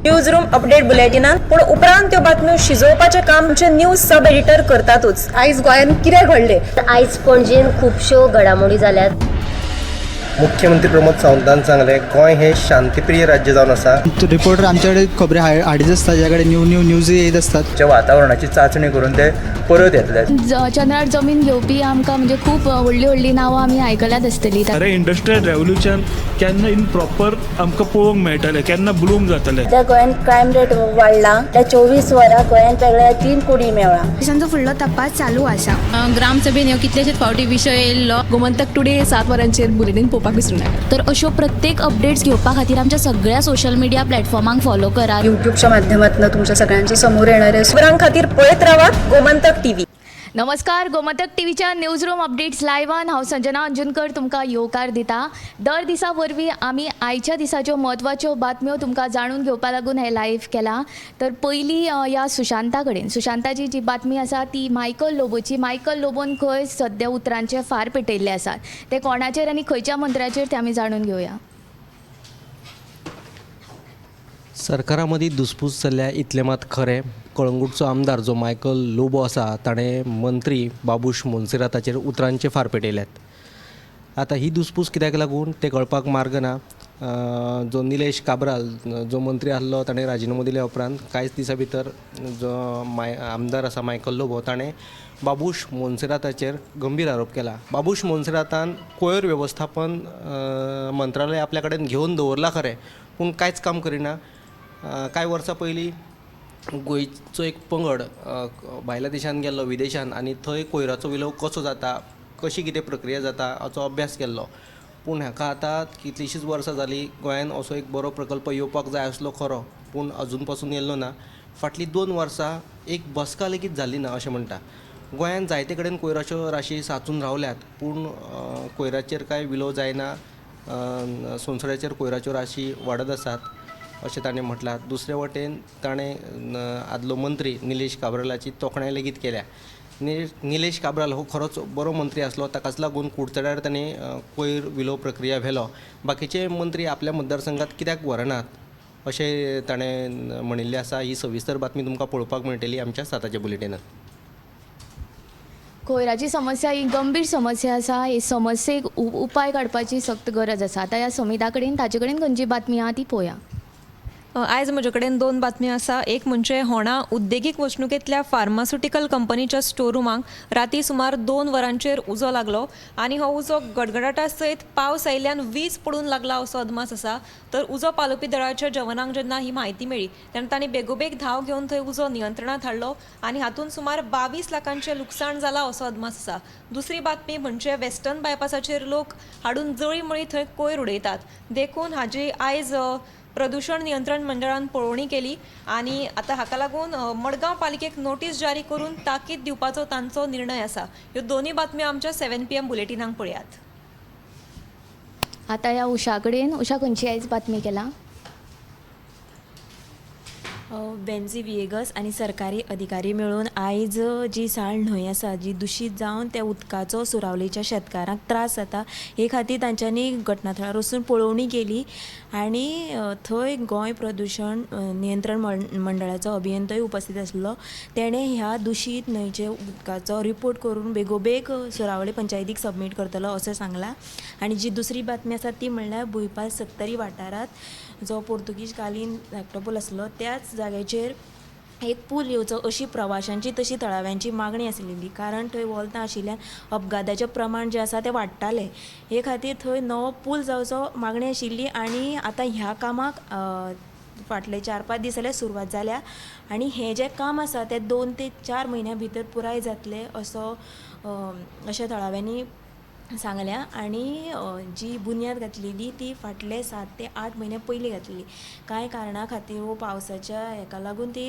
News room update बुलेटिनान, पूण उपरांत त्यो बातम्यो शिजोवपाचें काम आमचे न्यूज सब एडिटर करतातूच. आयज गोंयांत कितें घडलें? आयज पणजेन खुबश्यो घडामोडी जाल्यात. मुख्यमंत्री प्रमोद सावंतान सांगलें, गोंय हें शांतीप्रिय राज्य जावन आसा. रिपोर्टर आमच्याकडे खबरी हाडीत आसता, ज्या कडेन न्यू न्यू न्यूज येत आसतात. वातावरणाची चांचणी करून ते परत येतले. चंद्रार जमीन घेवपी आमकां म्हणजे खूब व्हडलीं व्हडलीं नांवां आमी आयकल्यात आसतलीं. अरे, इंडस्ट्रियल रेवोल्युशन केन्ना इन प्रॉपर आमकां पळोवंक मेळटलें, केन्ना ब्लूम जातलें? सध्या गोंयांत क्रायम रेट वाडला. त्या 24 वरां गोंयांत वेगळ्या 3 कुडी मेवळा. तांचो फुडलो तपास चालू आसा. ग्रामसभेन ह्यो कितलेशेच फावटी विशय येयल्लो. गोमंतक टुडे 7 वरांचेर बुलेटीन पळोवपाक विसरूं नाका. तर अश्यो प्रत्येक अपडेट्स घेवपा खातीर आमच्या सगळ्या सोशल मिडिया प्लॅटफॉर्मांक फॉलो करात. युट्यूबच्या माध्यमातून तुमच्या सगळ्यांच्या समोर येणार आहे. खबरां खातीर पळयत रावात गोमंतक टीव्ही. नमस्कार, गोमंतक टीव्हीच्या न्यूज रूम अपडेट्स लायव्हान हांव संजना अंजुनकर तुमकां येवकार दिता. दर दिसा वरवीं आमी आयच्या दिसाच्यो म्हत्वाच्यो बातम्यो तुमकां जाणून घेवपा लागून हें लायव्ह केलां. तर पयलीं ह्या सुशांता कडेन, सुशांताची जी बातमी आसा ती मायकल लोबोची. मायकल लोबोन खंय सद्या उतरांचे फार पेटयल्ले आसात, ते कोणाचेर आनी खंयच्या मंत्र्याचेर ते आमी जाणून घेवया. सरकारा मदीं दुसपूस चल्ल्या इतलें मात खरें. कळंगूटचो आमदार जो मायकल लोबो आसा, ताणें मंत्री बाबूश मोन्सेराताचेर उतरांचे फार पेटयल्यात. आतां ही दुसपूस कित्याक लागून तें कळपाक मार्ग ना. जो निलेश काब्राल जो मंत्री आसलो, ताणें राजिनामो दिल्या उपरांत कांयच दिसां भितर जो आमदार आसा मायकल लोबो, ताणें बाबूश मोन्सेराताचेर गंभीर आरोप केला. बाबूश मोन्सेरातान कोयर वेवस्थापन मंत्रालय आपल्या कडेन घेवन दवरलां खरें, पूण कांयच काम करिना. कांय वर्सां पयलीं गोंयचो एक पंगड भायल्या देशान गेल्लो, विदेशान, आनी थंय कोयराचो विलो कसो जाता, कशी कितें प्रक्रिया जाता हाचो अभ्यास केल्लो. पूण हाका आतां कितलींशींच वर्सां जालीं. गोंयान असो एक बरो प्रकल्प येवपाक जाय आसलो खरो, पूण अजून पासून येयल्लो ना. फाटलीं 2 वर्सां एक बसका लेगीत जाली ना अशें म्हणटा. गोंयान जायते कडेन कोयराच्यो राशी सांचून रावल्यात, पूण कोयराचेर कांय विलो जायना. सोनसड्याचेर कोयराच्यो राशी वाडत आसात अशें ताणें म्हटलां. दुसरे वटेन ताणें आदलो मंत्री निलेश काब्रालाची तोखणाय लेगीत केल्या. निलेश काब्राल हो खरोच बरो मंत्री आसलो, ताकाच लागून कुडचड्यार ताणें कोयर विलो प्रक्रिया व्हेलो. बाकीचे मंत्री आपल्या मतदारसंघात कित्याक व्हरनात अशें ताणें म्हणिल्लें आसा. ही सविस्तर बातमी तुमकां पळोवपाक मेळटली आमच्या 7 बुलेटिनात. कोयराची समस्या ही गंभीर समस्या आसा. हे समस्येक उपाय काडपाची सक्त गरज आसा. आतां ह्या समिता कडेन, ताचे कडेन खंयची बातमी आहा ती पळोवया. आयज म्हजे कडेन 2 बातम्यो आसा. एक म्हणजे होणा उद्देगीक वसणुकेंतल्या फार्मास्युटिकल कंपनीच्या स्टोर रुमाक राती सुमार 2 वरांचेर उजो लागलो आनी हो उजो गडगडाटा सयत पावस आयिल्ल्यान वीज पडून लागला असो अदमास आसा. तर उजो पालोवपी दळाच्या जवानांक जेन्ना ही म्हायती मेळ्ळी तेन्ना तांणी बेगोबेग धांव घेवन थंय उजो नियंत्रणांत हाडलो आनी हातूंत सुमार 22 लाखांचें लुकसाण जालां असो अदमास आसा. दुसरी बातमी म्हणजे वेस्टर्न बायपासाचेर लोक हाडून जळींमळीं थंय कोयर उडयतात, देखून हाजी आयज प्रदूषण नियंत्रण मंडळान पळोवणी केली आनी आतां हाका लागून मडगांव पालिकेक नोटीस जारी करून ताकीद दिवपाचो तांचो निर्णय आसा. ह्यो दोनूय बातम्यो आमच्या 7 PM बुलेटिनाक पळयात. आतां ह्या उषा कडेन, उषा खंयची आयज बातमी केला? वेन्झी विएगस आनी सरकारी अधिकारी मेळून आयज जी साळ न्हंय आसा जी दुशीत जावन त्या उदकाचो सुरावलेच्या शेतकारांक त्रास जाता हे खातीर तांच्यांनी घटनाथळार वचून पळोवणी केली आनी थंय गोंय प्रदुशण नियंत्रण मंडळाचो अभियंतोय उपस्थित आसलो. तेणें ह्या दुशीत न्हंयचे उदकाचो रिपोर्ट करून बेगोबेग सुरावले पंचायतीक सबमीट करतलो अशें सांगलां. आनी जी दुसरी बातमी आसा ती म्हणल्यार भुंयपाल सत्तरी वाठारांत जो पोर्तुगीज कालीन धाकटो पूल आसलो त्याच जाग्याचेर एक पूल येवचो अशी प्रवाशांची तशी थळाव्यांची मागणी आसलेली, कारण थंय वोल्तां आशिल्ल्यान अपघाताचें प्रमाण जें आसा तें वाडटालें. हे खातीर थंय नवो पूल जावचो मागणी आशिल्ली आनी आतां ह्या कामाक फाटले 4-5 दीस जाल्यार सुरवात जाल्या आनी हें जें काम आसा तें 2 ते 4 म्हयन्यां भितर पुराय जातलें असो अशें थळाव्यांनी सांगल्या. आनी जी बुन्याद घातलेली ती फाटले 7 ते 8 म्हयने पयलीं घातलेली. कांय कारणा खातीर वो पावसाच्या हेका लागून ती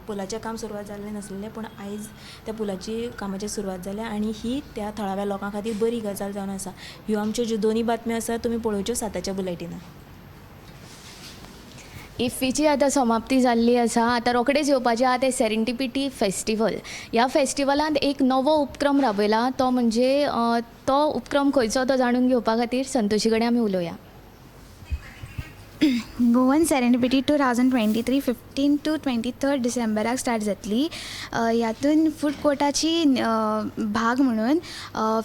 पुलाचें काम सुरवात जाल्लें नासलें, पूण आयज त्या पुलाची कामाची सुरवात जाल्या आनी ही त्या थळाव्या लोकां खातीर बरी गजाल जावन आसा. ह्यो आमच्यो ज्यो दोनूय बातम्यो आसा तुमी पळोवच्यो 7 बुलेटिनान. इफ्फीची आतां समाप्ती जाल्ली आसा. आतां रोखडेच येवपाचें आहा तें सेरेंडिपिटी फेस्टिवल. ह्या फेस्टिवलांत एक नवो उपक्रम राबयला, तो म्हणजे तो उपक्रम खंयचो तो जाणून घेवपा खातीर संतोषी कडेन आमी उलोवया. Goan Serendipity 2023 15 to 23 डिसेंबराक start जातली. हातून फूड कोर्टाची भाग म्हणून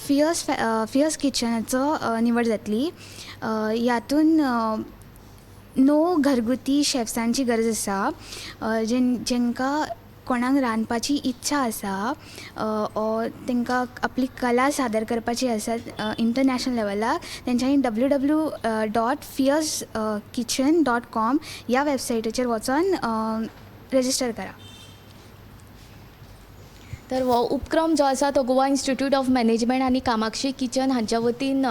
फियर्स फियर्स किचनाचो निवड जातली. हातून णव घरगुती शेफ्सांची गरज आसा, जेंकां कोणाक रांदपाची इच्छा आसा ऑर तांकां आपली कला सादर करपाची आसा इंटरनॅशनल लेवलाक, तेंच्यांनी ww.fiercekitchen.com ह्या वेबसायटीचेर वचोन रजिस्टर करा. तर हो उपक्रम जो आसा तो गोवा इन्स्टिट्यूट ऑफ मॅनेजमेंट आनी कामाक्षी किचन हांच्या वतीन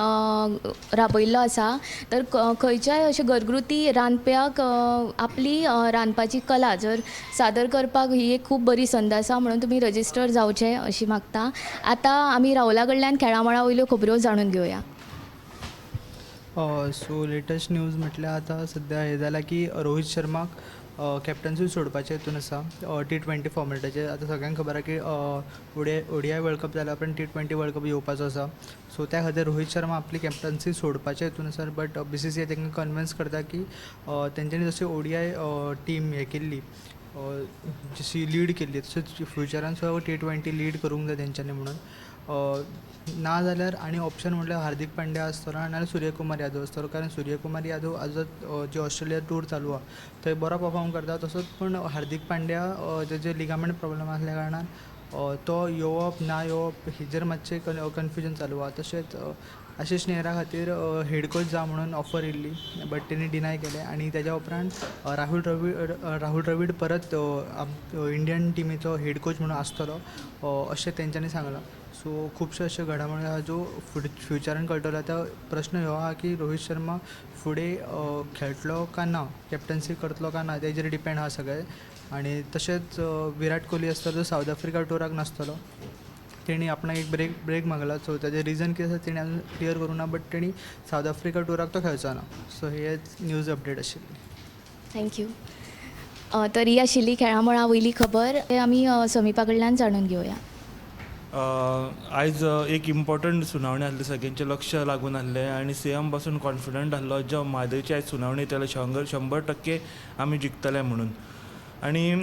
राबयल्लो आसा. तर खंयच्याय अशें घरगुती रांदप्याक आपली रांदपाची कला जर सादर करपाक ही एक खूब बरी संद आसा, म्हणून तुमी रजिस्टर जावचें अशी मागता. आतां आमी राहुला कडल्यान खेळां मळा वयल्यो खबऱ्यो जाणून घेवया. सो लेटस्ट न्यूज म्हटल्यार आतां सद्या हें जालां की रोहीत शर्माक कॅप्टन्सी सोडपाचें हितून आसा T20 फॉर्मेटाचेर. आतां सगळ्यांक खबर आसा की ओडीआय वर्ल्ड कप जाल्या उपरांत T20 world cup येवपाचो आसा. सो त्या खातीर रोहीत शर्मा आपली कॅप्टन्सी सोडपाचे हितून आसा, बट BCCI तांकां कन्विन्स करता की तेंच्यांनी जशी ODI team हें केल्ली, जशी लीड केल्ली, तशेंच फ्युचरान सुद्दां T20 lead करूंक जाय तेंच्यांनी म्हणून. ना जाल्यार आनी ऑप्शन म्हटल्यार हार्दीक पांड्या आसतलो नाल्यार सूर्यकुमार यादव आसतलो, कारण सूर्यकुमार यादव आज जी ऑस्ट्रेलिया टूर चालू आहा थंय बरो परफॉर्म करता. तसोच पूण हार्दीक पांड्या तेजे लिगामेंट प्रॉब्लम आसल्या कारणान तो येवप ना येवप हेजेर मातशें कन्फ्युजन चालू आहा. तशेंच आशिश नेहरा खातीर हेड कोच जा म्हणून ऑफर येयल्ली, बट तेणी डिनाय केलें. आनी तेज्या उपरांत राहुल द्रवीड परत इंडियन टिमीचो हेड कोच म्हणून आसतलो अशें तेंच्यांनी सांगलां. सो खुबश्यो अश्यो घडामोडी आहा ज्यो फ्युचरान कळटलो. आतां प्रश्न हो आहा की रोहीत शर्मा फुडें खेळटलो काय ना, कॅप्टन्सी करतलो काय ना, तेजेर डिपेंड आहा सगळें. आनी तशेंच विराट कोहली आसतलो तो सावथ आफ्रिका टुराक नासतलो, तेणी आपणाक एक ब्रेक मागला. सो ताजें रिजन कितें आसा तेणी आजून क्लियर करूंक ना, बट तेणी सावथ आफ्रिका टुराक तो खेळचो ना. सो हे न्यूज अपडेट आशिल्ली. Thank you. तर ही आशिल्ली खेळां मळा वयली खबर. आमी समीपा कडल्यान जाणून घेवया. आयज एक इम्पॉर्टंट सुनावणी आसली, सगळ्यांचें लक्ष लागून आसलें आनी सीएम पासून कॉन्फिडंट आसलो जो म्हादयची आयज सुनावणी येतले 100% आमी जिखतले म्हणून. आनी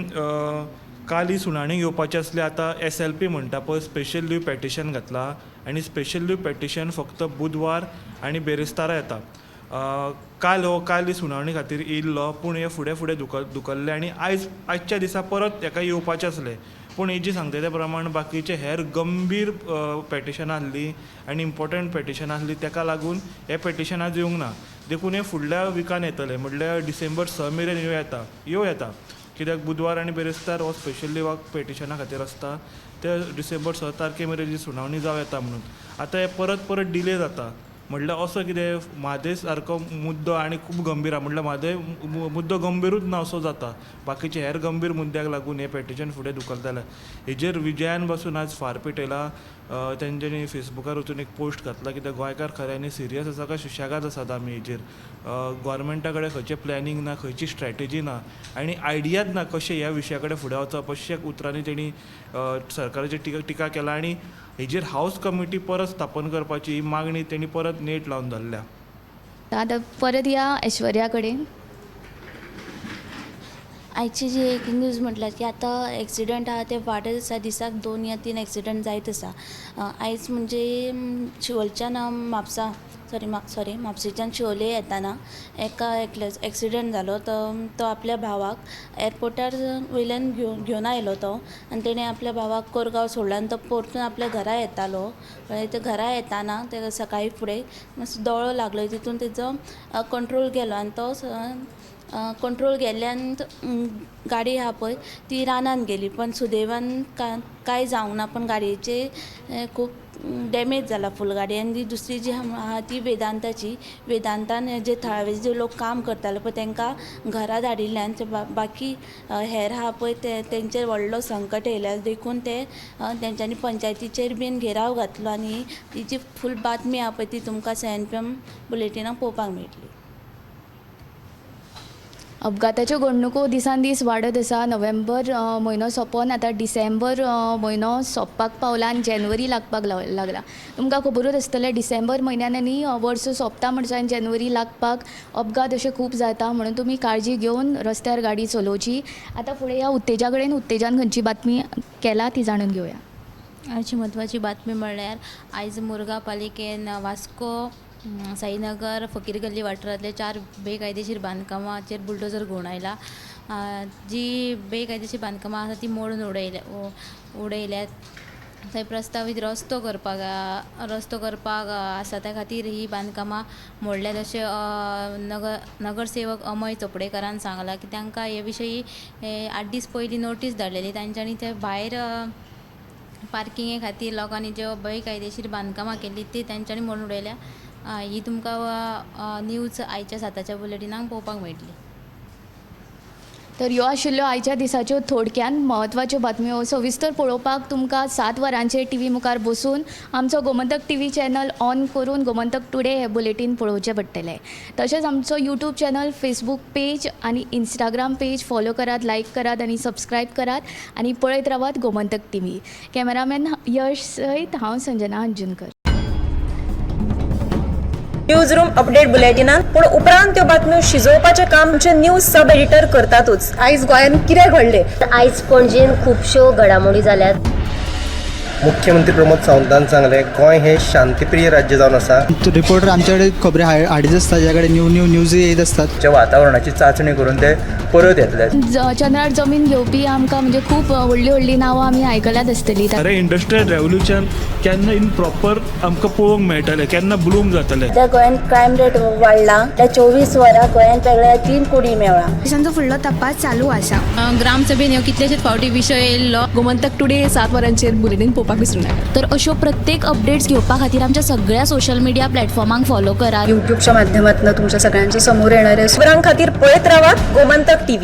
काल ही सुनावणी घेवपाची आसली. आतां SLP म्हणटा पळय, स्पेशल लीव पेटिशन घातला आनी स्पेशल लीव पेटिशन फक्त बुधवार आनी बेरेस्तारा येता. काल ही सुनावणी खातीर येयल्लो, पूण हे फुडें फुडें धुकल्लें आनी आयच्या दिसा परत हेका येवपाचें आसलें. पूण एजी सांगता त्या प्रमाण बाकीचे हेर गंभीर पेटिशनां आसलीं आनी इम्पॉर्टंट पेटिशनां आसलीं, तेका लागून हें पेटिशन आज येवंक ना. देखून हें फुडल्या विकान येतलें, म्हणल्यार डिसेंबर 6 मेरेन येवं येता. कित्याक बुधवार आनी बेरेस्तार हो स्पेशल लिवाक पेटिशना खातीर आसता, ते डिसेंबर 6 तारखे मेरेन जी सुनावणी जावं येता म्हणून. आतां हें परत परत डिले जाता, म्हणल्यार असो कितें म्हादय सारको मुद्दो आनी खूब गंभीर आहा, म्हणल्यार म्हादय मुद्दो गंभीरूच ना असो जाता. बाकीचे हेर गंभीर मुद्द्याक लागून हें पेटिशन फुडें धुकलतालें. हेजेर विजयान बसून आज फार पेटयला. तेंच्यांनी फेसबुकार वचून एक पोस्ट घातला कित्याक गोंयकार खऱ्यांनी सिरियस आसा काय सुशेगाद आसात आमी हेजेर. गोवोरमेंटा कडेन खंयचें प्लॅनिंग ना, खंयची स्ट्रॅटेजी ना आनी आयडियाच ना कशें ह्या विशया कडेन फुडें वचप अशें उतरांनी तेणी सरकाराचेर टिका केला आनी हेजेर हावज कमिटी परत स्थापन करपाची ही मागणी तेणी परत नेट लावन धरल्या. आतां परत या ऐश्वर्या कडेन. आयची जी एक न्यूज म्हटल्यार की आतां एक्सिडंट आहा ते वाडत आसा, दिसाक 2 या 3 एक्सिडंट जायत आसा. आयज म्हणजे शिवोलच्यान म्हापसा सॉरी म्हापशेच्यान शिवोले येताना एका एकल्याचो एक्सिडंट जालो. तो आपल्या भावाक एअरपोर्टार वयल्यान घेवन आयलो तो, आनी तेणें आपल्या भावाक कोरगांव सोडलो आनी तो परतून आपल्या घरा येतालो. ते घरा येताना तेका सकाळीं फुडें मातसो दोळो लागलो, तितून तेजो कंट्रोल गेलो आनी तो कंट्रोल गेल्ल्यान गाडी आहा पळय ती रानान गेली, पण सुदैवान कांय जावंक ना, पण गाडयेचे खूब डॅमेज जाला फूल गाडी. आनी ती दुसरी जी आहा ती वेदांताची, वेदांतान जे थळावे जे लोक काम करताले पळय तांकां घरा धाडिल्ल्यान बाकी हेर आहा पळय ते तेंचेर व्हडलो संकट येयल्या, देखून ते तेंच्यांनी पंचायतीचेर बीन घेराव घातलो. आनी ही जी फूल बातमी आहा पळय ती तुमकां 7 PM बुलेटिनाक पळोवपाक मेळटली. अपघाताच्यो घडणुको दिसान दीस वाडत आसा. नोव्हेंबर म्हयनो सोंपोन आतां डिसेंबर म्हयनो सोंपपाक पावला आनी जानेवारी लागपाक लागला. तुमकां खबरूच आसतलें डिसेंबर म्हयन्यान आनी वर्स सोंपता म्हणसर जानेवारी लागपाक अपघात अशे खूब जाता, म्हणून तुमी काळजी घेवन रस्त्यार गाडी चलोवची. आतां फुडें ह्या उत्तेजा कडेन, उत्तेजान खंयची बातमी केला ती जाणून घेवया. आयची म्हत्वाची बातमी म्हणल्यार आयज मुरगांव पालिकेन वास्को साईनगर फकीर गल्ली वाठारांतले 4 बेकायदेशीर बांदकामाचेर बुलडोजर घुंवडायला. जी बेकायदेशीर बांदकामां आसा ती मोडून उडयल्यात. थंय प्रस्तावीत रस्तो करपाक आसा त्या खातीर ही बांदकामां मोडल्यात अशें नगरसेवक अमय चोपडेकारान सांगलां की तांकां हे विशयी 8 दीस पयलीं नोटीस धाडलेली. तांच्यांनी ते भायर पार्किंगे खातीर लोकांनी ज्यो बेकायदेशीर बांदकामां केल्ली ती तांच्यांनी मोडून उडयल्या. ही तुमकां न्यूज आयच्या 7च्या बुलेटिनाक पळोवपाक मेळटली. तर ह्यो आशिल्ल्यो आयच्या दिसाच्यो थोडक्यान म्हत्वाच्यो बातम्यो. सविस्तर पळोवपाक तुमकां 7 वरांचेर टी व्ही मुखार बसून आमचो Gomantak T V channel on करून गोमंतक टुडे हे बुलेटीन पळोवचें पडटलें. तशेंच आमचो यूट्यूब चॅनल, फेसबूक पेज आनी इंस्टाग्राम पेज फॉलो करात, लायक करात आनी सबस्क्रायब करात आनी पळयत रावात Gomantak T V. Cameraman Yash सयत हांव Sanjana Anjunkar. News room update बुलेटिनान पूण उपरांत त्यो बातम्यो शिजोवपाचें काम आमचे न्यूज सब एडिटर करतातूच. आयज गोंयांत कितें घडलें, आयज पणजेन खुबश्यो घडामोडी जाल्यात. मुख्यमंत्री प्रमोद सावंतान सांगलें, गोंय हें शांतीप्रिय राज्य जावन आसा. रिपोर्टर आमचे कडेन खबरी हाडीत आसता, ज्या कडेन न्यू न्यू न्यूज येयत आसतात. वातावरणाची चांचणी करून ते परत येतले. चंद्रार जमीन घेवपी आमकां म्हणजे खूब व्हडलीं व्हडलीं नांवां आमी आयकल्यात आसतलीं. खरें इंडस्ट्रियल रेवोल्युशन केन्ना इन प्रॉपर आमकां पळोवंक मेळटलें, केन्ना ब्लूम जातलें. सध्या गोंयांत क्रायम रेट वाडला. त्या 24 वरां गोंयांत वेगळ्या 3 कुडी मेळ्ळा. दिसांचो फुडलो तपास चालू आसा. ग्रामसभेन ह्यो कितलेशेच फावटी विशय येयल्लो. गोमंतक टुडे 7 वरांचेर बुलेटीन पळोवपाक विसरूं नाका. तर अश्यो प्रत्येक अपडेट्स घेवपा खातीर आमच्या सगळ्या सोशल मिडिया प्लॅटफॉर्मांक फॉलो करात. यूट्यूबच्या माध्यमातून तुमच्या सगळ्यांच्या समोर येणारे खबरां खातीर पळयत रावात गोमंतक टी व्ही.